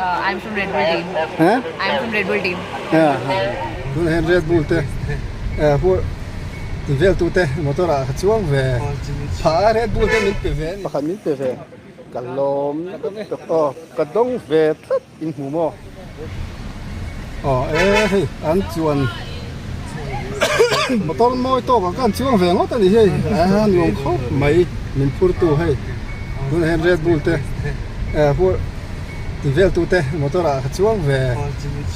I'm from Red Bull team. Huh? I'm from Red Bull team. Yeah. Tuna hian Red Bull te eh pu ti vel tu te motor ah ka chuang ve phah a Red Bull te min pe ve pakhat min pe ve ka lawm lutuk aw ka dawng ve tlat in hmu maw aw e hei an chuan motor mawi tawk ah khan chuang ve ngawt a ni hei a nuam khawp mai min phur tu hei tunah hian Red Bull te eh pu ti vel tu te motor ah ka chuang ve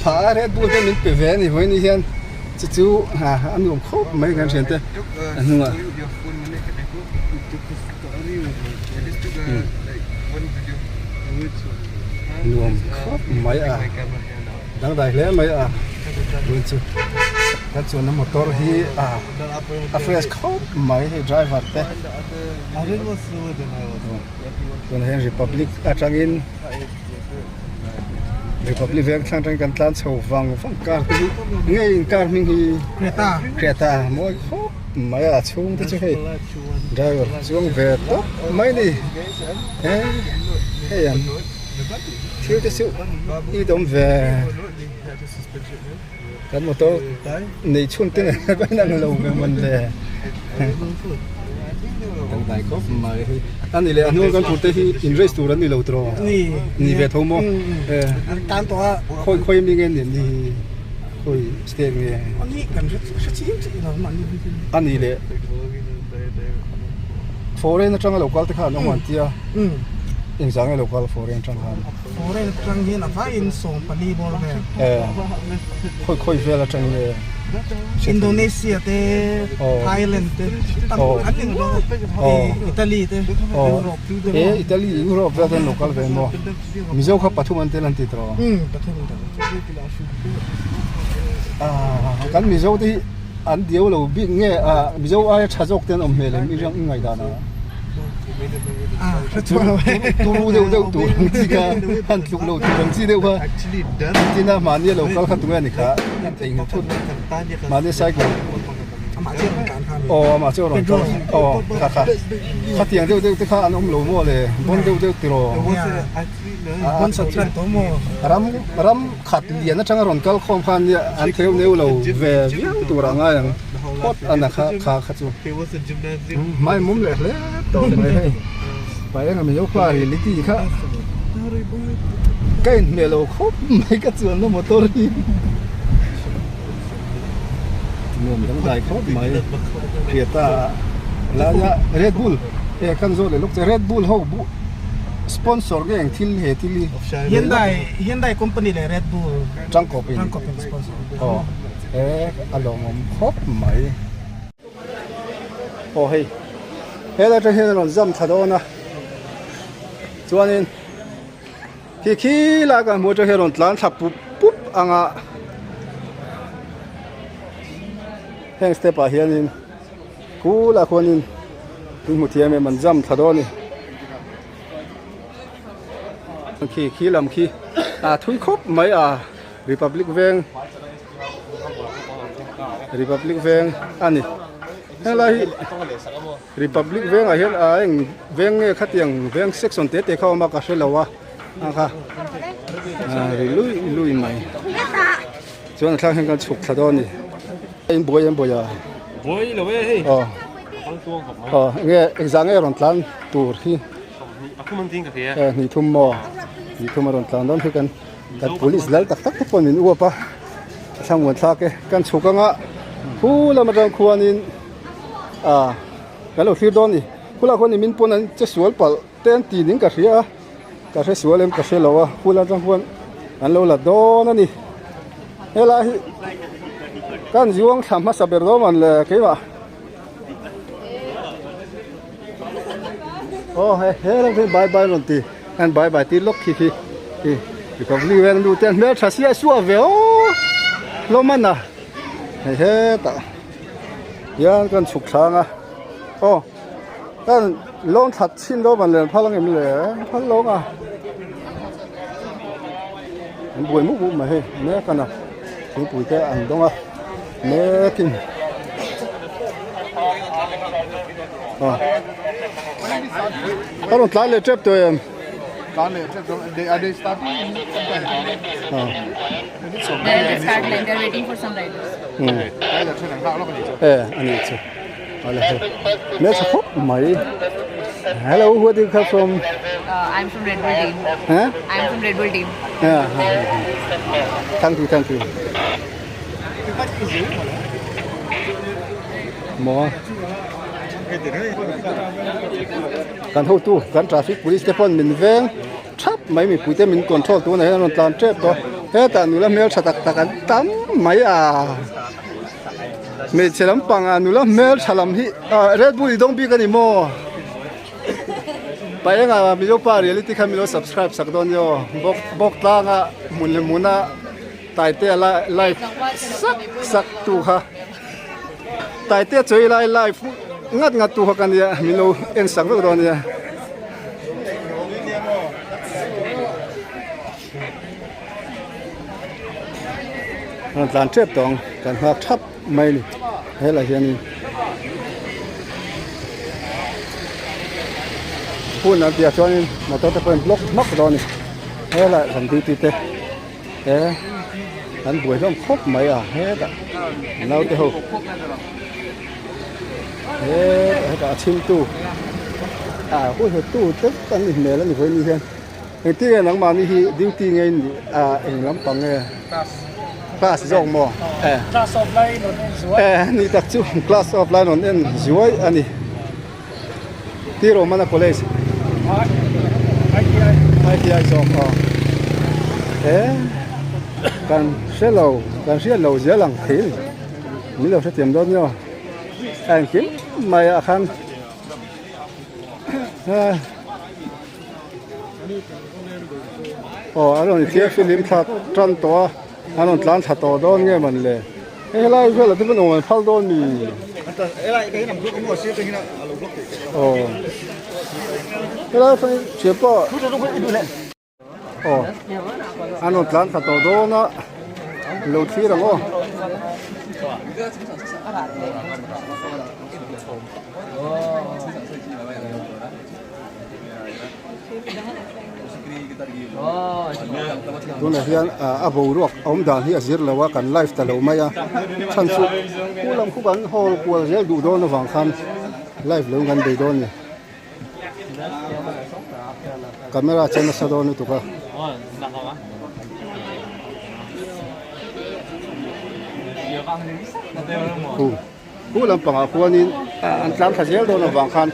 phah a Red Bull te min pe ve a ni vawiin hian chu chu a nuam khawp mai kan thian te a hnungah. Nuam khawp mai a dangdai hle mai a tun chu kan chuanna motor hi a a fresh khawp mai hei driver te tunah hian republic atangin republic veng thlang atangin kan tlan chho vang vang car te hi nge in car hming hi Creta Creta mawi khawp mai a chhung te chu hei driver chuang ve tawp mai a ni he hei an thil te chu i dawm ve kan motor nei chhun te nen a inang lo ve mawn le dangdai khawp mai hei a ni leh a hnung kan phur te hi in race tur an ni lo tawh ni ve tho maw khawi khawi mi nge ni khawi state nge a ni leh foreign atanga lo kal te khan an awm an tia engzah nge lo kal foreign atang khan. Foreign atang hian a vaiin 14 bawr vel. Khawi khawi vel atang nge? Indonesia te, Thailand te, tam an ni nual. Italy te, Europe te. E Italy, Europe vel te an lo kal ve maw? Mizo kha pathum an tel an ti tawh. Pathum an tel. Kan Mizo te hi an diau lo bik nge Mizo aia tha zawk te an awm hmel em i riang i ngaihdan ah? Turu deuh deuh tur ang chi kha han tluk lo tur ang chi deuh kha tin a mahni a lo kal kha tunge a ni kha theihnghilh thut mahni cycle aw amah chu a rawn kal aw kha kha khatiang deuh deuh te kha an awm lo maw le bawn deuh deuh tiraw ram ram khat lian atanga rawn kal khawm khan nia an theu neu lo ve viau tur a ngai ang phawt a na kha kha kha chu. Hmai mum leh hle tawh mai hei pai eng ami pa ri li ti kha ka inhmeh lo khawp mai ka chuanna motor hi nuam dangdai khawp mai Creta laia Red Bull e kan zawh leh lawk che Red Bull ho buh sponsor nge eng thil he thil hi Hyundai Hyundai company leh Red Bull tangkawp in tangkawp in sponsor aw e a lawmawm khawp mai. Aw hei helai atang hian a rawn zam thla dawn a chuanin khi khi lai kan hmuh atang hian a rawn tlan thla pup pup ang a heng step ah hianin khulah khuanin in hmu thiam em an zam thla dawn a ni khi khi lam khi a thui khawp mai a Republic veng. Republic veng a ni helai hi Republic vengah hian a eng veng nge khatiang veng section te te kha a awm a ka hre lo a a kha ri lui lui mai chuan a thlak hian kan chhuk thla dawn a ni in buai em buai a buai lo e hei aw aw enge engzah nge rawn tlan tur hi e hnih thum maw hnih thum a rawn tlan dawn hi kan. Kan police lal tak tak te pawh min uap a, a thlamuan thlak e. Kan chhuk anga khu lam atang khuanin ah kan lo thlir dawn a ni. Khulai khuan min pawn an che sual palh te an ti ning ka hria a, ka hre sual em ka hre lo a, khu lam atang khuan an lo la dawn a ni. Helai hi kan zuang thla hmasa ber dawn man le keimah. Aw he he lam khi bye bye rawn ti an bye bye tir lawk khi khi hi republic veng nu te an hmel tha sia suah ve aw hlawm a na hei hetah hian kan chhuk thlang a aw kan lawn that chhin dawn man len phal ang em le phal lawng a an buai mup mup mai hei mek a na thingpui te an dawng a mek in. Ka rawn tlai leh tep tawh em? E ani chu awle hei hmeltha khawp mai hello where do you come from I'm from Red Bull team huh I'm from Red Bull team yeah thank you thank you maw kan hotu kan traffic police te pawn min veng thap mai mipui te min control tunah hian an rawn tlan tep tawh hetah nula hmeltha tak tak an tam mai a hmeichhe lampang ah nula hmeltha lam hi ah red bull i dawng bik a ni maw pa engah mizo pa reality kha min lo subscribe sak dawn nia aw bawk bawk tlanga hmun leh hmuna Taitea live sak sak tu kha Taitea chawi lai live ngat ngat tu kha ka nia min lo en sak vek dawn nia. Rawn tlan tep tawh ang kan nghak thap mai a ni helai hianin hun an tihah chuanin motor te pawh in block hmak dawn a ni helai kan duty te. He an buai hlawm khawp mai a hetah naute ho hetah hetah a chhimtu a hun hawtu te an ni hmel a ni vawiin ni hian engtin nge nangmahni hi duty nge in nih a eng lampang nge class zawk maw eh class of line rawn en zuai eh ni tak chu class of line rawn en zuai a ni. Ti Romana College ITI zawk aw he kan hre lo kan hriat lo zia lang thei a ni min lo hrethiam dawn nia a engkim mai ah khan aw a rawn infiam filim thlak tan tawh a. An rawn tlan thla tawh dawn nge man le? Hei helai velah te pawn awm an phal dawn mi? Aw helai atang hi thian pawh aw an rawn tlan thla tawh dawn a lo thlir ang aw. Tunah hian a boruak awm dan hi a zir lo a kan live ta lo mai a chhan chu khu lam khu kan hawl kual zel duh dawn avang khan live lo kan bei dawn a ni camera che nasa dawn lutuk a. Khu lampangah khuanin an tlang thla zel dawn avang khan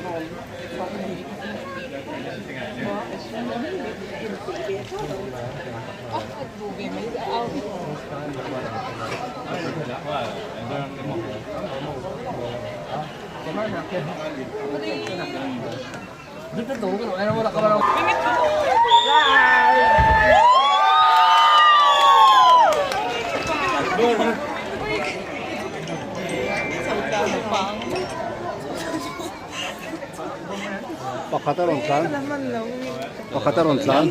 Pakhat a rawn tlan pakhat a rawn tlan.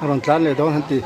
A rawn tlan leh dawn han ti.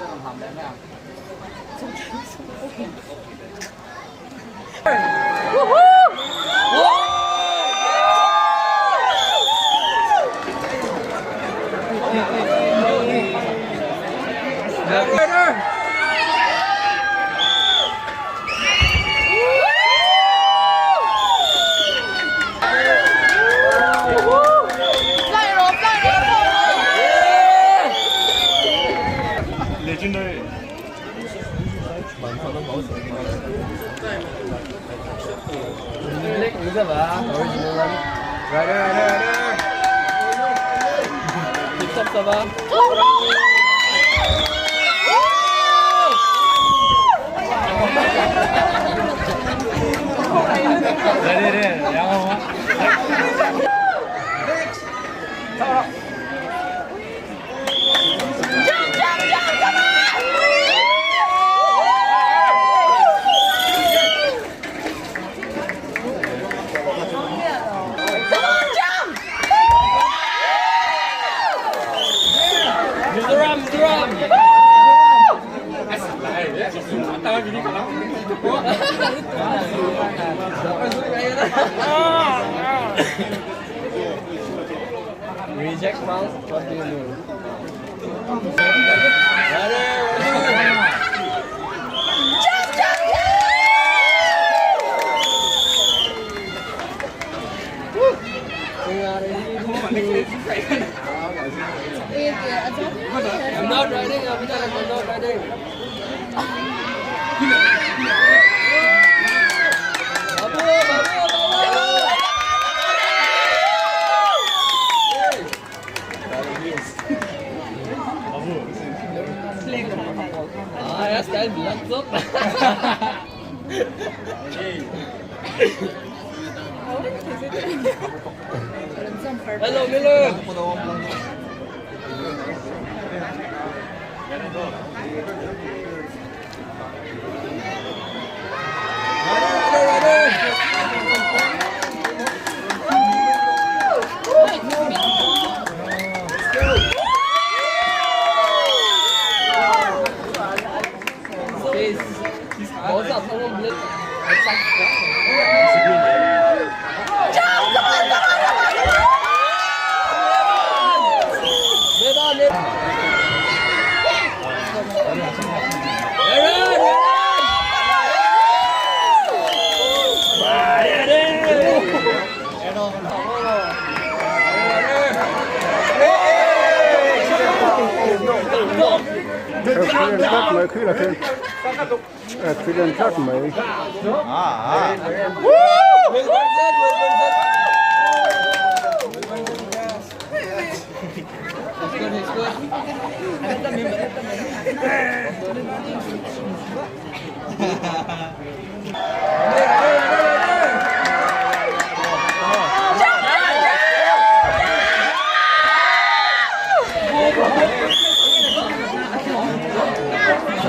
Accident tlat mai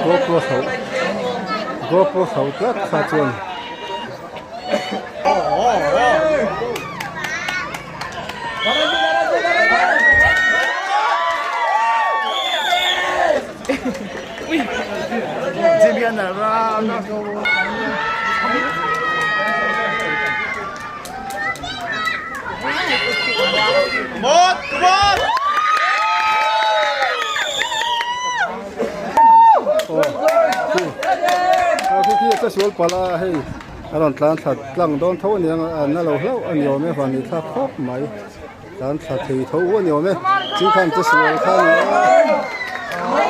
GoPro chho GoPro chho tlat kha chuan. Sual pala hei a rawn tlan thla tlang dawn tho a ni ang a na lo hlauh a ni awm e van ni thlak khawp mai. Tlan thla thei tho a ni awm e, chu khan che sual kha a ni a.